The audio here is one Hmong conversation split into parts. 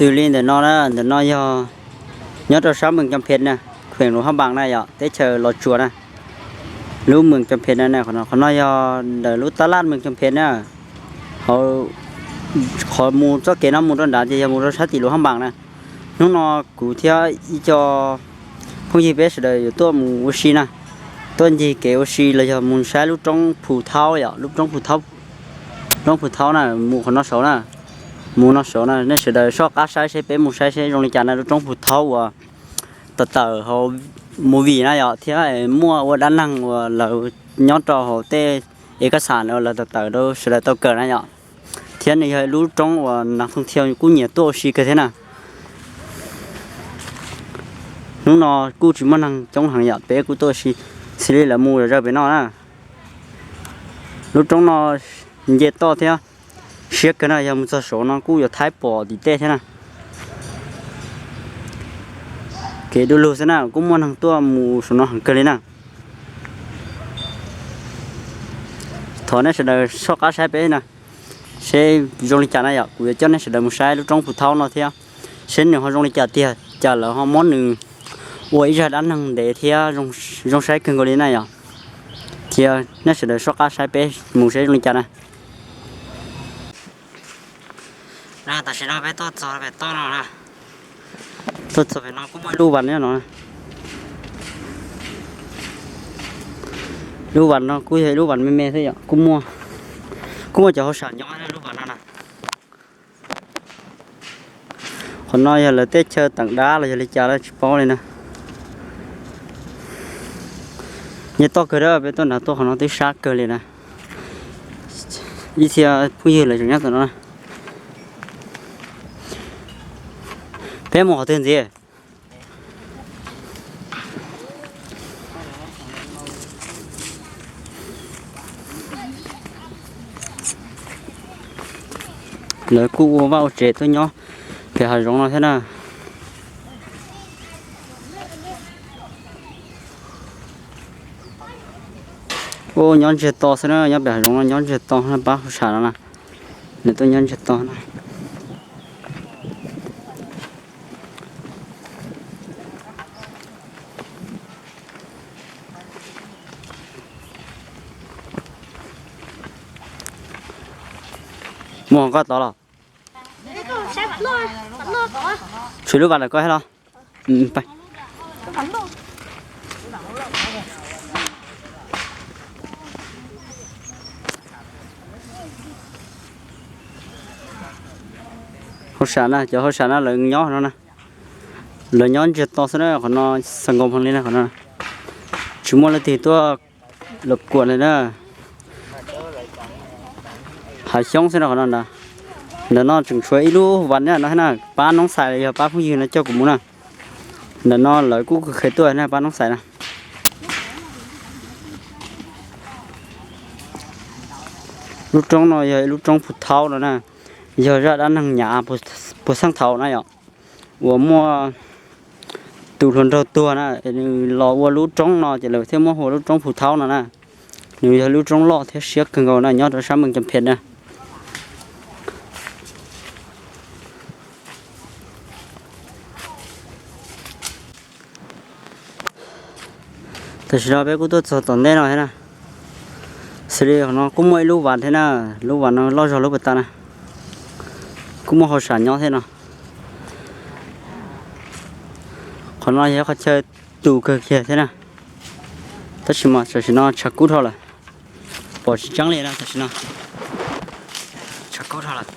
Twg li ntawm no na, ntawm no yog nyob rau sab Moos Coo Phem na, khuem Luas Hab Npaas na yom, teb chaws Los Tsuas na. Lub Moos Coo Phem na, qhov no yog ntawm lub tab laj Moos Coo Phem na. Hauv qhov mus txoj kev no mus rau nrad ces yog mus rau sab tim Luas Hab Npaas na. Hnub no kuv thiab ib co phooj ywg peb sawv daws yuav tuaj mus ua si na, tuaj ncig kev ua si los yog mus saib lub roob Phu Thaub yom, lub roob Phu Thaub, roob Phu Thaub na, mus qhov no saud na, mus no saud na. Nej sawv daws soj qab saib seb peb mus saib seb zoo li cas na, lub roob Phu Thaub uas tawm tawm hauv movie na yom, thiab muaj ua dab neeg uas lawv nyob rau hauv tej ev kas xas uas lawv tawm tawm rau sawv daws tau kawm na yom. Thiab nws yog lub roob uas nas thooj thiaj kuj nyiam tuaj ua si kawg thiab na. Hnub no kuj tsis muaj neeg coob heev yom, peb kuj tuaj ua si, xws li lawv mus zom zaws pem no na. Lub roob no nce toj thiab siab kawg na, yog mus txog saud no kuj yuav thaij pom tim tej thiab na. Kev du lug xwb na, kuj muaj neeg tuaj mus saum no heev kawg li na. Thov nej sawv daws soj qab saib peb na, seb zoo li cas na yom, kuv yuav coj nej sawv daws mus saib lub roob Phu Thaub no thiab, seb nws ho zoo li cas tiag, cas lawv ho muab nws ua ib zaj dab neeg ntev thiab zoo saib kawg nkaus li na yom. Cia nej sawv daws soj qab saib peb mus seb zoo li cas na. Tam sim no peb tuaj txog pem toj no na, tuaj txog pem no kuj muaj ib lub vas nyob no. Lub vas no kuj yog ib lub vas me me xwb yom, kuj muaj, kuj muaj cov hauj sam nyob lub vas no na. Qhov no yog lawv tej chaw teev dab los yog li cas los tsis paub li na. Nce toj kawg dab, peb tuaj nrad tuaj qhov no twb sab kawg li na. Ib txhia phooj ywg lawv tseem nyob tom no na. Peb mus qhov twg ntxiv? Lawv kuj ua vaj ua tsev tuaj nyob pem hav zoov no thiab na. Ua nyob ntsiag to xwb na, nyob pem hav zoov no nyob ntsiag to na, pab hauj sam no na. Nws tuaj nyob ntsiag to na. Muaj koj tod los? Tshuav lub vas lawm koj thiab los? Hauj sam na, cov hauj sam na lawv nyob no na. Lawv nyob ntsiag to xwb na, qhov no xav nkaus heev li na qhov no. Tsis muaj leej twg tuaj los kuam li na. Hav xyoob xwb no qhov no ntag. Ntawm no tseem tshuav ib lub vas nyob no na, pab noob xais los yog pab phooj ywg no coj kuv mus na. Ntawm no lawv kuj kheev tuaj na pab noob xais na. Lub roob no yog ib lub roob Phu Thaub no na, yog zaj dab neeg nyav puag txheej thaum na yom, uas muaj tus hluas nraug tuag na, nws los ua lub roob no ces lawv thiaj muab hu ua lub roob Phu Thaub no na. Nws yog lub roob loj thiab siab kawg nkaus na, nyob rau sab Moos Coo Phem na. Tam sim no peb kuj tuaj txog tom ntej no thiab na. Xws li qhov no kuj muaj ib lub vas thiab na, lub vas no loj zog lub puas tas na. Kuj muaj hauj sam nyob thiab no. Qhov no yog qhov chaw tus kawg kiag thiab na. Tab sis mas tam sim no tshav kub dhau lawm, pom tsis tseeb li na tam sim no. Tshav kub dhau lawm.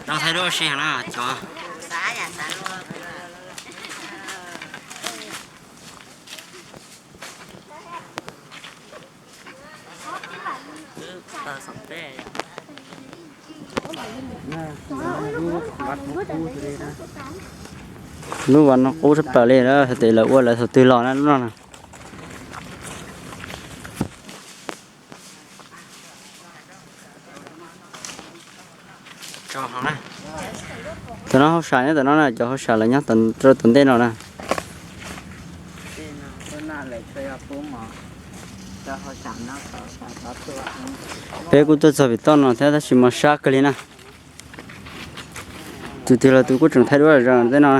Nrog thaij duab ua si heev na cov. Lub vas no qub tshaj plaws li na, hais tias lawv ua lawv thaum twg los na lub no na. Tam no hauj sam nyob tom no na, cov hauj sam lawv nyob rau tom ntej no na. Peb kuj tuaj txog pem toj no thiab tab sis mas sab kawg li na. Tus twg los tus kuj tseem thaij duab zom zaws tej no.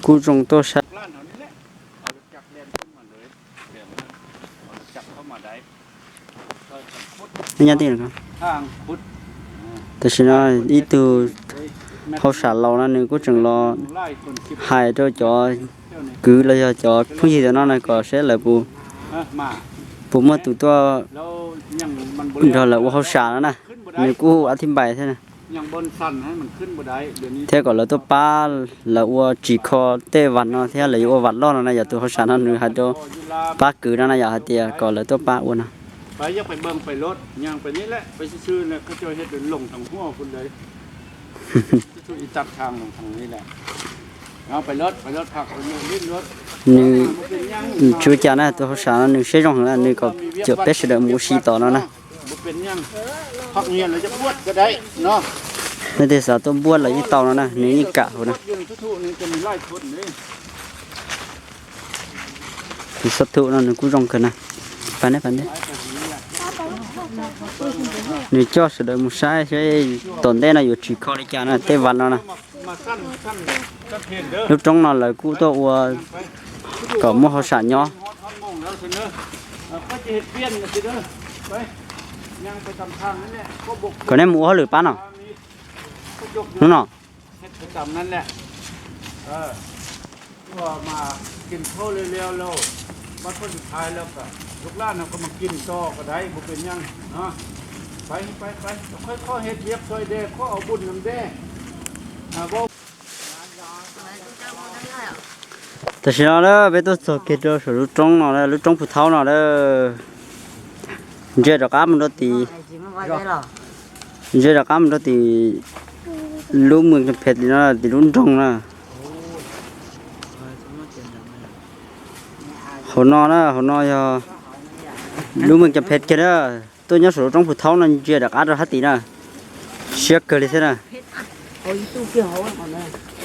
Kuj zoo tuaj saib. Tam sim no ib tug hauj sam laus no nws kuj tseem los hais rau cov kwv los yog cov phooj ywg tom no na kom seb lawv puas muaj tus tuaj nrog lawv ua hauj sam no na. Nws kuj a thib npais thiab na. Thiab kom lawv tuaj pab lawv ua tsim kho tej vam no thiab lawv yuav ua vam loj no na yom. Tus hauj sam no nws hais rau pab kwv no na yom hais tias kom lawv tuaj pab ua no. Nws tsis ua cas na, tus hauj sam no nws siab zoo heev na, nws kom cuam peb sawv daws mus ua si tom no na. Nej tej xav tuaj npuaj los yeej tau no na, nws yeej kam hauv na. Tus xab thum no nws kuj zoo kawg na. Nws coj sawv daws mus saib seb tom ntej no yuav tsim kho li cas na tej vam no na. Lub roob no lawv kuj tuaj ua kom muaj hauj sam nyob. Kom nej mus ua hauj lwm pab no. Hnub no Tam sim no peb tuaj txog kiag rau saum lub roob no, lub roob Phu Thaub no. Ntsia rov qab mus rau tim, ntsia rov qab mus rau tim lub Mws Cam Phem no, tim lub nroog na. Hauv no na, hauv no yog lub Mws Cam Phem kiag na. Tuaj nyob saum lub roob Phu Thaub no ntsia rov qab rau sab tid na. Siab kawg li thiab na.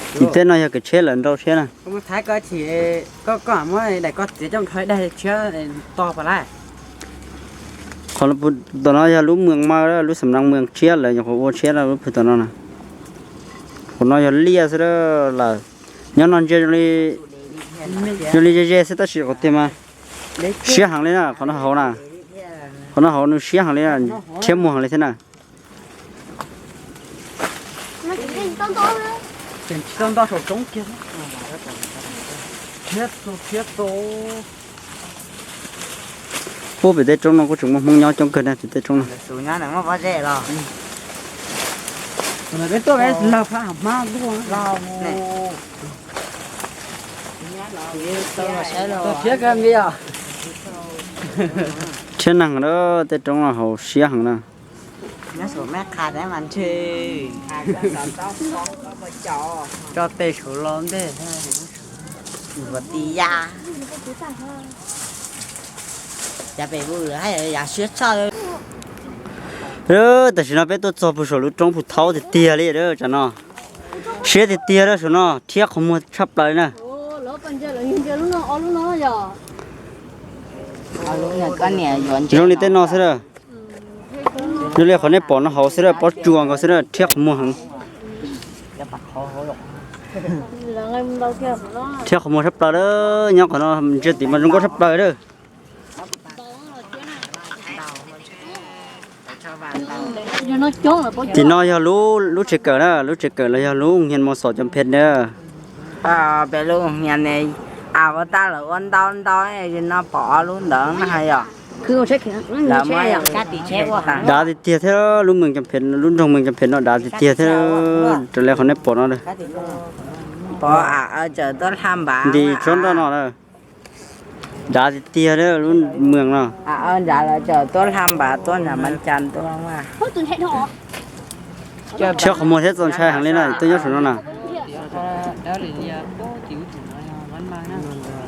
Tim tej no yog kev tsheb lawv nrau siab na. Qhov tom no yog lub Mws Maw, lub Xam Nab Mws tshiab, lawv nyuam qhuav ua tshiab lub pw tom no na. Qhov no yog liaj xwb lawm. Nyob no ntsia zoo li ze ze xwb tab sis qhov tiag mas siab heev li na, qhov no hauv na. Qhov no hauv nws siab heev li, rhiab muag heev li thiab na. Ub, pem tej roob no kuj tseem muaj Hmoob nyob coob kawg na, pem tej roob no. Rhiab neeg na, tej roob no hauv siab heev na. Tso tes saud los ntej, ua ti ya. Tam sim no peb tuaj txog puag saum lub roob Phu Thaub tiag tiag li, tam no siab tiag tiag saum no, rhiab qhov muag tshaj plaws li na. Zoo li tej no xwb a. Zoo li qhov nej pom no hauv xwb a, pob tsuas nkaus xwb a, rhiab qhov muag heev. Rhiab qhov muag tshaj plaws a, nyob qhov no ntsia tim mas zoo nkauj tshaj plaws a. Tim no yog lub tsev kawm na, lub tsev kawm los yog lub nyias mos xom cov phem na. Peb lub nyias ne, a, ua tab lawv ua ntau ntau, no pom ob lub ntawd na yom. Dav tiag tiag thiab, lub Mws Cam Phem, lub nroog Mws Cam Phem no dav tiag tiag thiab, raws li qhov nej pom no. Pom a, tawm tuaj hla npav nti tsob nroj no na. Dav tiag tiag thiab lub Mws no. Nram lawv tawm tuaj hla npav tuaj nram Npav Cas tuaj. Rhiab qhov muag thiab txaus ntshai heev li na, tuaj nyob saum no na.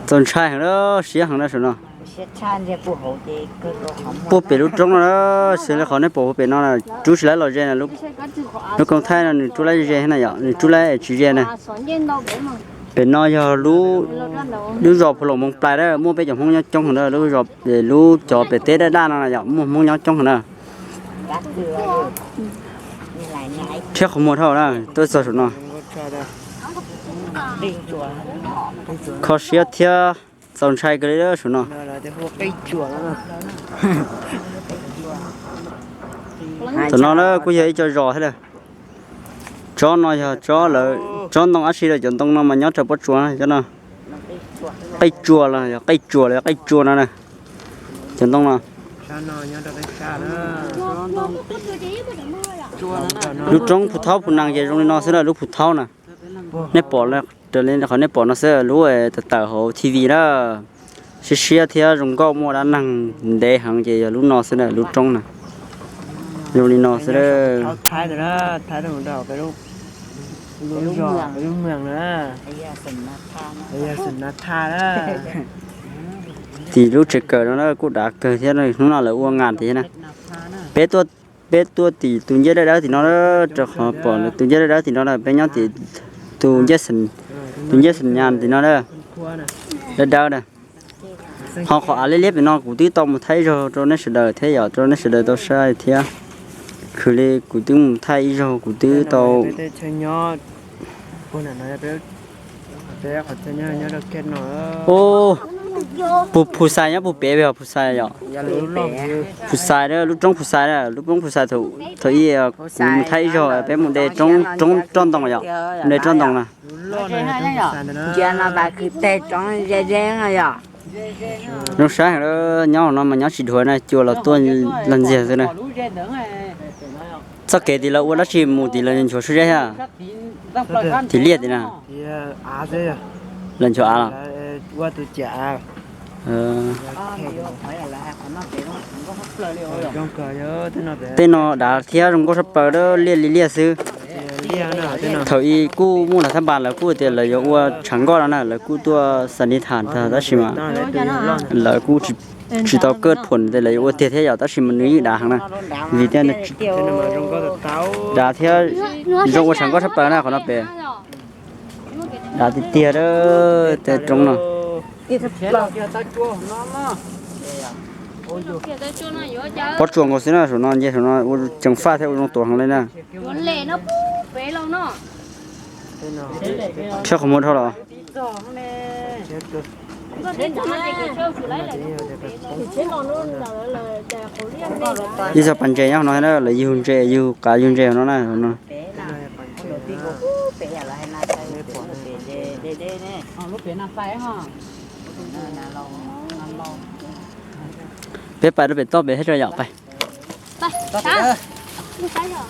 Txaus ntshai heev, siab heev na saum no. Puag pem lub roob no, xws li qhov nej pom puag pem no, rub tsis laib los ze na. Lub koob thaij no nws rub laib ze na yom, nws rub laib tsis ze na. Pem no yog lub zos Phu Loos Moos Plais na, muaj peb cov Hmoob nyob coob heev na, lub zos, lub cov pem teb daj daj no yom, muaj Hmoob nyob coob heev na. Thiab qhov muag dhau na, tuaj txog saum no. Kho siab thiab txaus ntshai kawg li saum no. Tam no na kuj yog ib co zos thiab lawm. Tsob no yog tsob lawv, tsob ntoo dab tsi lawm, cov ntoo no mas nyob rau pob tsuas no, cov no. Qej tsuas los yog qej tsuas los yog qej tsuas no na. Cov ntoo no. Lub roob Phu Thaub Phu Nees ces zoo li no xwb na, lub Phu Thaub na. Nej pom raws li qhov nej pom no xwb, lub tawm tawm hauv T V na. Siab siab thiab zoo nkauj, muaj dab neeg ntev heev ces yog lub no xwb na, lub roob na. Zoo li no xwb. Tim lub tsev kawm no na kuj dav kawg thiab, hnub no lawv ua ngas tias na. Peb tuaj, peb tuaj tim tus ncej dawb dawb tim no na, rau qhov pom tus ncej dawb dawb tim no na, peb nyob tim tus ncej, tus ncej xeem nyas tim no na, dawb dawb na. Ho qhov av liab liab pem no kuv twb tau mus thaij ib zaug rau nej sawv daws thiab yom, rau nej sawv daws tau saib thiab. Khwv li kuv twb mus thaij ib zaug, kuv twb tau Ub, Phu Xais nyob puag pem, Phu Xais yom. Phu Xais, lub roob Phu Xais na, lub roob Phu Xais thaum ub kuv mus thaij ib zaug peb mus de roob roj ntoo yom, de roj ntoo na. Zoo saib heev, nyob hauv no mas nyob tsis dhuav na, cua los tuaj los ntxiag xwb na. Txoj kev tim lawv ua dab tsi mus tim lawv nchuav suab zeb thiab? Tim liaj tim na. Lawv nchuav av los? Tej no dav thiab zoo nkauj sab plaws, liaj li liaj xwb. Thaum ub kuj muaj los thab npas lawv kuj tias lawv yuav ua tshav nkoj no na, lawv kuj tuaj xas ni tham tag tab sis mas lawv kuj tsis tau kaj phuam tias lawv yuav ua tiag thiab yom, tab sis mas nws yeej dav heev na. Vim tias dav thiab zoo ua tshav nkoj sab plaws na qhov no pem. Dav tiag tiag tej roob no. Pob tsuas nkaus xwb na, saum no nce saum no ua ceev faj thiab ua zoo tuav heev li na. Tshaj qhov muag dhau los. Ib txog pas ntses nyob hauv no, lawv yug ntses, yug qav yug ntses hauv no na. Peb pais rau pem toj pem thiab tso yom, pais.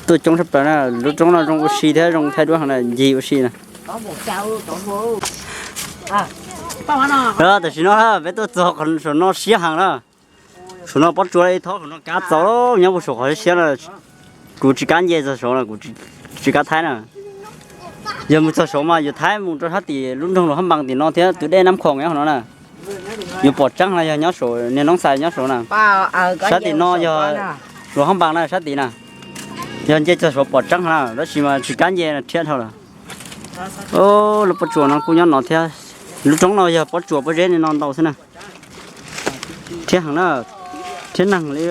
Tuaj coob tshaj plaws na, lub roob no zoo ua si thiab zoo thaij duab heev na, ncig ua si na. Tam sim no peb tuaj txog saum no siab heev na. Saum no pob tsuas ib thob, saum no kav txaus, nyob puag saum qhov siab na. Kuv tsis kam nce txog saud na, kuv tsis kam thaij na. Yog mus txog saud mas yuav thaij mus rau sab tim lub nroog Luas Hab Npas tim no thiab tus dej Nab Khoom nyob hauv no na. Yuav pom tseeb los yog nyob saud, niag Noob Xais nyob saud na. Sab tim no yog Luas Hab Npas na, sab tim na. Yog nce txog saud pom tseeb na, tab sis mas tsis kam nce, rhiab dhau lawm. Lub pob tsuas no kuj nyob no thiab. Lub roob no yog pob tsuas pob zeb no ntau xwb na. Rhiab heev na, rhiab neeg li.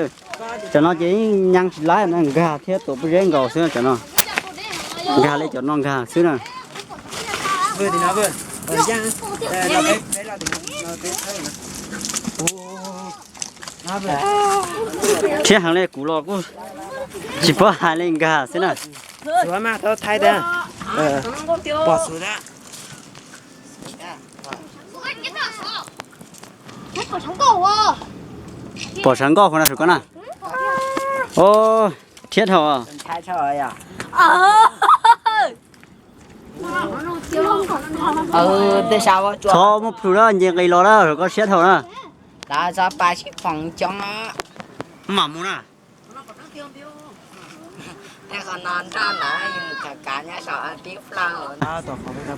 Cov no ces yeej nyab tsis laib na, nkag thiab tuav pob zeb nkaus xwb cov no. Nkag li cov no nkag xwb na. Rhiab heev li, kuv los kuj tsis paub hais li, nkag xwb na. Pom tshav nkoj hauv no saum ko na. Rhiab dhau. Txhob muab plhu na, nce nqis los na, saum ko siab dhau na. Mam mus na.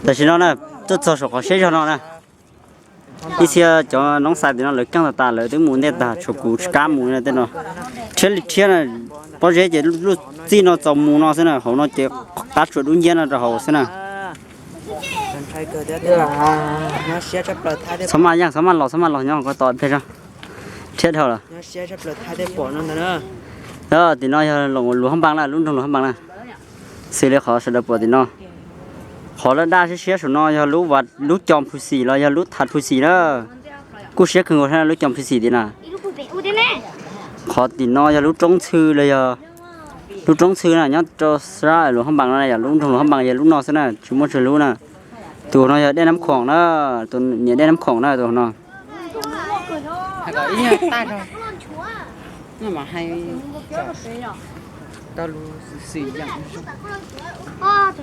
Tam sim no na, tuaj txog saum qhov siab zog no na. Ib txhia cov Noob Xais tim no lawv keej tas tas, lawv twb mus ntej tag, tshuav kuv tsis kam mus tej no. Rhiab li rhiab na, pob zeb ces lub txij no txaus mus no xwb na, hauv no ces qab tsuas dub nciab no rau hauv xwb na. Txhob maj yeej, txhob maj los, txhob maj los nyob ko tos peg zog. Thiab dhau lawm. Tim no yog Loos Luas Hab Npas na, lub nroog Luas Hab Npas na. Xws li qhov sawv daws pom tim no, qhov laj daj siab siab saum no yog lub, lub Cos Phu Xis los yog lub Thav Phu Xis na. Kuj siab kawg nkaus thiab lub Cos Phu Xis tim na. Qhov tim no yog lub Roob Txhw los yog lub Roob Txhw na, nyob rau sab Luas Hab Npas no yog lub nroog Luas Hab Npas yog lub no xwb na, tsis muaj tsawg lub na. Tus no yog Dej Nab Khoom na, tus niam Dej Nab Khoom na tus no.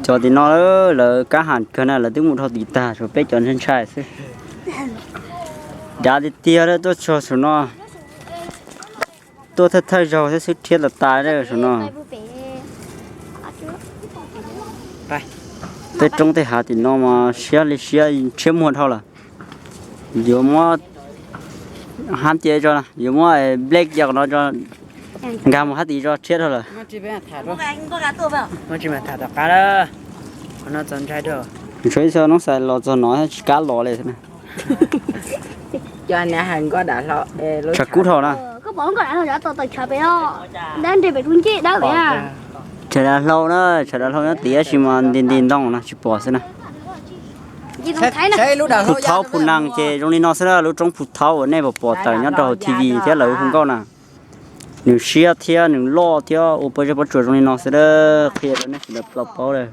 Cov tim no lawv kab ham kawg na, lawv twb mus dhau tim tag, tshuav peb cov ntshai ntshai xwb. Dav tiag tiag tuaj txog saum no, tuaj thawj thawj zaug thiab xwb, rhiab tas tas saum no. Tej roob tej hav tim no mas siab li siab, rhiab muag dhau lawm. Yuav muab hab cia tso, yuav muab nplej cia qhov no tso, nkag mus hab tim tso, rhiab dhau lawm. Tshuav ib txoj noob xais los txog no tsis kam los li. Tshav kub dhau na. Tshav dav hlau na, tshav dav hlau nyob tid tab sis mas nti nti ntoo no tsis pom xwb na. Phu Thaub Phu Nees ces zoo li no xwb na, lub roob Phu Thaub uas nej pom pom tawm nyob rau hauv T V thiab lawv hu nkauj na. Nws siab thiab nws loj thiab ua pob zeb pob tsuas zoo li no xwb na, qhia rau nej sawv daws tau paub lawm.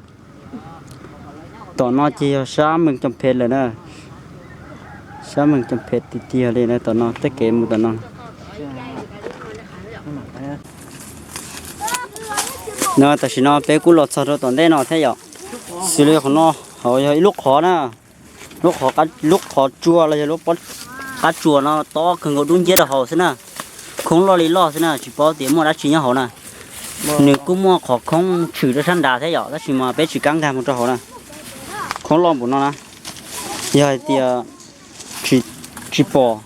Tom no ces yog sab Mees Coo Phem lawm na, sab Mees Coo Phem tiag tiag li na, tom no tej kev mus tom no. No tam sim no peb kuj los txog rau tom ntej no thiab yom. Xws li qhov no, hauv yog ib lub qhov na, lub qhov, lub qhov tsua los yog lub qab tsuas no tob kawg nkaus dub nciab rau hauv xwb na. Khoob loj li loj xwb na, tsis paub tias muaj dab tsi nyob hauv na. Nws kuj muaj qhov khoob tshwm rau sab nrad thiab yom, tab sis mas peb tsis kam nkag mus rau hauv na. Khoob loj npaum no na, yog hais tias tsis pom,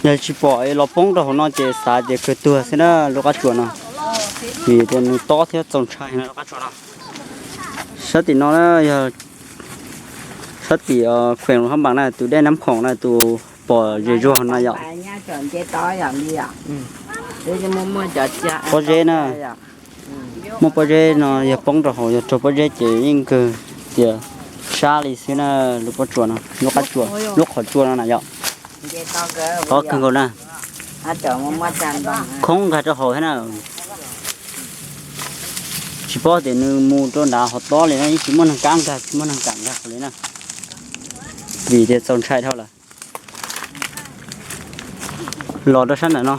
yog tsis pom es los poob rau hauv no ces xav tias kawg tuag xwb na lub qab tsuas no, vim tias nws tob thiab txaus ntshai no lub qab tsuas no. Sab tim no yog sab tim kheem Luas Hab Npas na, tus Dej Nab Khoom na, tus pom ze zuag no yom. Pob zeb na, muaj pob zeb no yog poob rau hauv, yog raug pob zeb ces yeej kawg tias sab li xwb na, lub pob tsuas no, lub qab tsuas, lub qhov tsua no na yom. Tob kawg nkaus na. Khoob nkag rau hauv thiab na. Tsis paub tias nws mus rau nrad hov tob li na, yeej tsis muaj neeg kam nkag, tsis muaj neeg kam nkag hauv li na, vim tias txaus ntshai dhau lawm. Los rau sab ntawm no,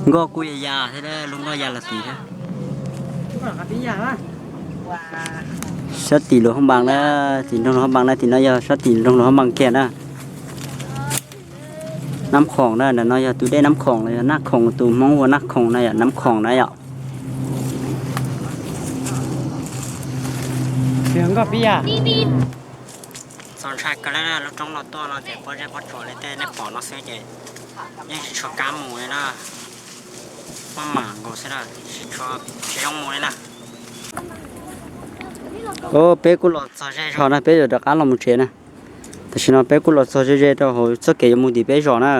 nkoj kuj ya ya thiab, lub nkoj ya los tid thiab. Sab tim Luas Hab Npas na, tim nroog Luas Hab Npas na, tim no yog sab tim nroog Luas Hab Npas kiag na. Nab Khoom na, ntawm no yog tus dej Nab Khoom los yog Naj Khoom, tus Hmoob hu ua Naj Khoom na yom, Nab Khoom na yom. Txaus ntshai kawg li, lub roob no tuaj no ces pob zeb pob tsuas li tej nej pom no xwb ces yeej tsis tshua kam mus li na. Maj mam nkaus xwb na, tsis tshua, tsis zoo mus li na. Peb kuj los txog ze zog na, peb yuav rov qab los mus tsev na. Tam sim no peb kuj los txog ze ze rau hauv txoj kev yuav mus tim peb zos na.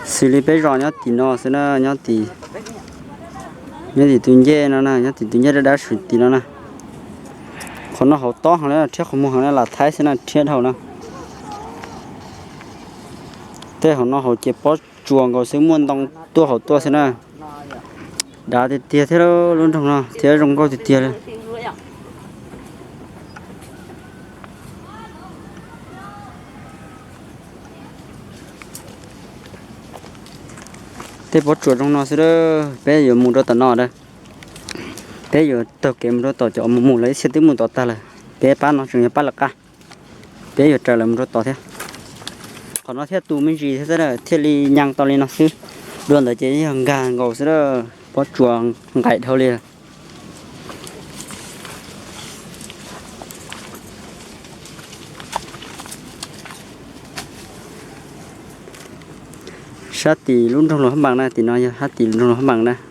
Xws li peb zos nyob tim no xwb na, nyob tim, nyob tim tus ncej no na, nyob tim tus ncej dab dab tim no na. Qhov no hauv tob heev na, rhiab qhov muag heev na, lam thaib xwb na, rhiab dhau na. Tej hauv no hauv ces pob tsuas nkaus xwb, muaj ntoo tuaj hauv tuaj xwb na. Dav tiag tiag thiab lub nroog no thiab zoo nkauj tiag tiag li. Tej pob tsuas zoo no xwb, peb yuav mus rau tom no a. Peb yuav taug kev mus rau tom cov mus mus lawv ib txhia twb mus tom tag lawm. Peb pab no tseem yog pab lawv qab. Peb yuav raws lawv mus rau tom thiab. Qhov no thiaj tu me ntsis thiab, thiaj li nyees tau li no xwb. Dua ntawd ces yog nkag nkaus xwb, pob tsuas nqaim dhau li. Sab tim lub nroog Luas Hab Npas na, tim no yog sab tim nroog Luas Hab Npas na.